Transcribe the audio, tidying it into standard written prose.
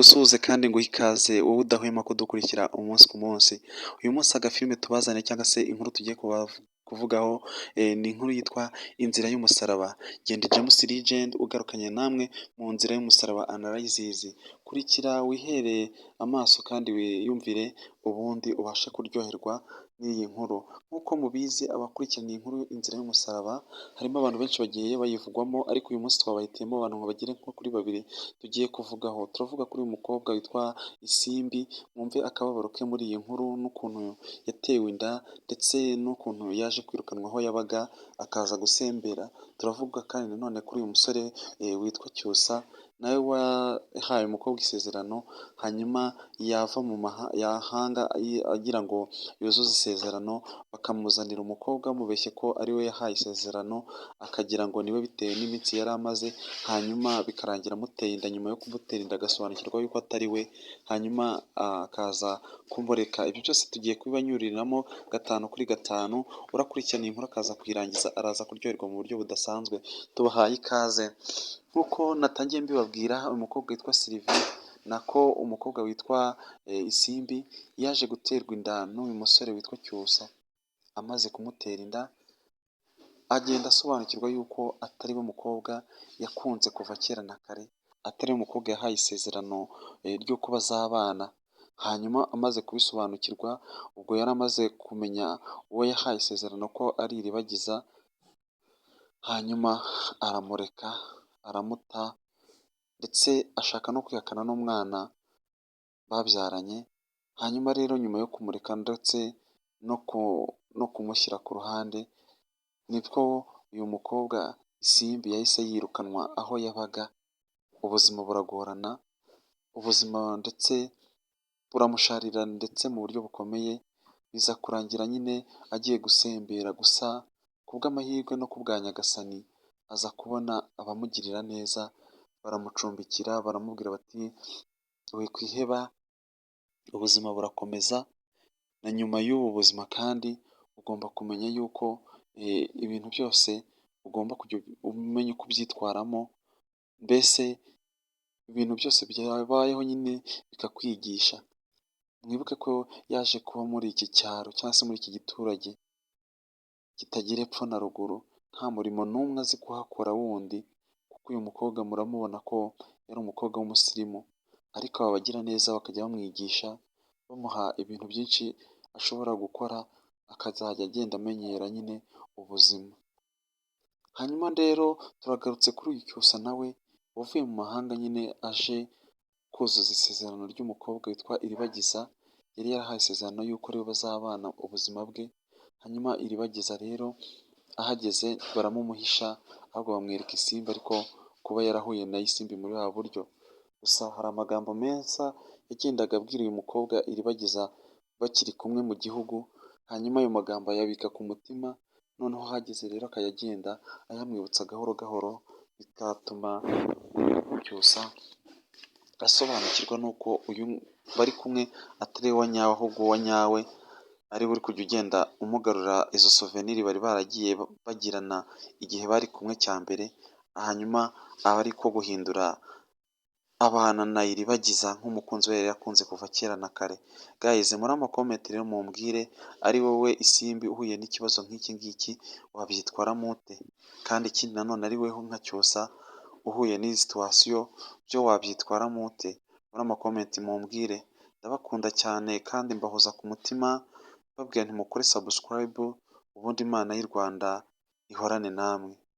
Ngusuhuze kandi nguhe ikaze, wowe udahwema kudukurikira umunsi ku munsi. Uyu munsi agafilime tubazaniye cyangwa se inkuru tugiye kuvugaho ni inkuru yitwa Inzira y'Umusaraba. Genda James Legend ugarukanye namwe mu Nzira y'Umusaraba Analysis. Kurikira wihereye amaso kandi wiyumvire, ubundi ubashe kuryoherwa n'iyi nkuru. Nk'uko mubizi, abakurikirana iyi nkuru Inzira y'Umusaraba, harimo abantu benshi bagiye bayivugwamo, ariko uyu munsi twabahitiyemo abantu ngo bagere nko kuri babiri tugiye kuvugaho. Turavuga kuri uyu mukobwa witwa Isimbi, mwumve akababaro ke muri iyi nkuru n'ukuntu yatewe inda ndetse n'ukuntu yaje kwirukanwa aho yabaga akaza gusembera. Turavuga kandi nanone kuri uyu musore witwa Cyusa, nawe wahaye umukobwa isezerano, hanyuma yava mu mahanga agira ngo yuzuze isezerano, bakamuzanira umukobwa bamubeshye ko ari we yahaye isezerano, akagira ngo niwe bitewe n'iminsi yari amaze, hanyuma bikarangira amuteye inda. Nyuma yo kumutera inda agasobanukirwa yuko atari we, hanyuma akaza kumureka. Ibyo byose tugiye kubibanyuriramo gatanu kuri gatanu. Urakurikirana iyi nkuru akaza kuyirangiza, araza kuryoherwa mu buryo budasanzwe. Tubahaye ikaze. Nk'uko natangiye mbibabwira, umukobwa witwa Sylvie, nako umukobwa witwa Isimbi, yaje guterwa inda n'uyu musore witwa Cyusa. Amaze kumutera inda, agenda asobanukirwa yuko atari we mukobwa yakunze kuva kera na kare, atari we mukobwa yahaye isezerano ry'uko bazabana. Hanyuma amaze kubisobanukirwa, ubwo yari amaze kumenya uwo yahaye isezerano ko ari Iribagiza, hanyuma aramureka, aramuta, ndetse ashaka no kwihakana n'umwana babyaranye. Hanyuma rero nyuma yo kumureka ndetse no kumushyira ku ruhande, nibwo uyu mukobwa Isimbi yahise yirukanwa aho yabaga, ubuzima buragorana, ubuzima ndetse buramusharira ndetse mu buryo bukomeye, biza kurangira nyine agiye gusembera. Gusa kubw'amahirwe no kubwa Nyagasani aza kubona abamugirira neza, baramucumbikira, baramubwira bati: "Wikwiheba, ubuzima burakomeza, na nyuma y'ubu buzima kandi ugomba kumenya yuko ibintu byose ugomba kujya umenya uko ubyitwaramo, mbese ibintu byose byabayeho nyine bikakwigisha." Mwibuke ko yaje kuba muri iki cyaro cyangwa se muri iki giturage kitagira epfo na ruguru, nta murimo n'umwe azi kuhakora wundi, kuko uyu mukobwa muramubona ko yari umukobwa w'umusirimu, ariko aba bagiraneza bakajya bamwigisha, bamuha ibintu byinshi ashobora gukora, akazajya agenda amenyera nyine ubuzima. Hanyuma rero turagarutse kuri uyu Cyusa, nawe wavuye mu mahanga nyine aje kuzuza isezerano ry'umukobwa witwa Iribagiza, yari yarahaye isezerano y'uko ariwe bazabana ubuzima bwe. Hanyuma Iribagiza rero ahageze baramumuhisha, ahubwo bamwereka Isimbi, ariko kuba yarahuye na Isimbi muri buno buryo. Gusa hari amagambo meza yagendaga abwira uyu mukobwa Iribagiza bakiri kumwe mu gihugu, hanyuma ayo magambo ayabika ku mutima, noneho ahageze rero akajya agenda ayamwibutsa gahoro gahoro, bigatuma Cyusa asobanukirwa n'uko uyu bari kumwe atari we wa nyawe, ahubwo uwa nyawe ari we uri kujya ugenda umugarura izo souvenir bari baragiye bagirana igihe bari kumwe cya mbere, hanyuma aba ari ko guhindura abana na Iribagiza nk'umukunzi we yari yakunze kuva kera na kare. Guys, muri ama comment rero mumbwire, ari wowe Isimbi uhuye n'ikibazo nk'iki ngiki wabyitwaramo ute? Kandi ikindi nanone, ari weho nka Cyusa uhuye n'iyi situation byo wabyitwaramo ute? Muri ama comment mumbwire. Ndabakunda cyane kandi mbahoza ku mutima, mbabwira nti mukore subscribe, ubundi Imana y'u Rwanda ihorane namwe.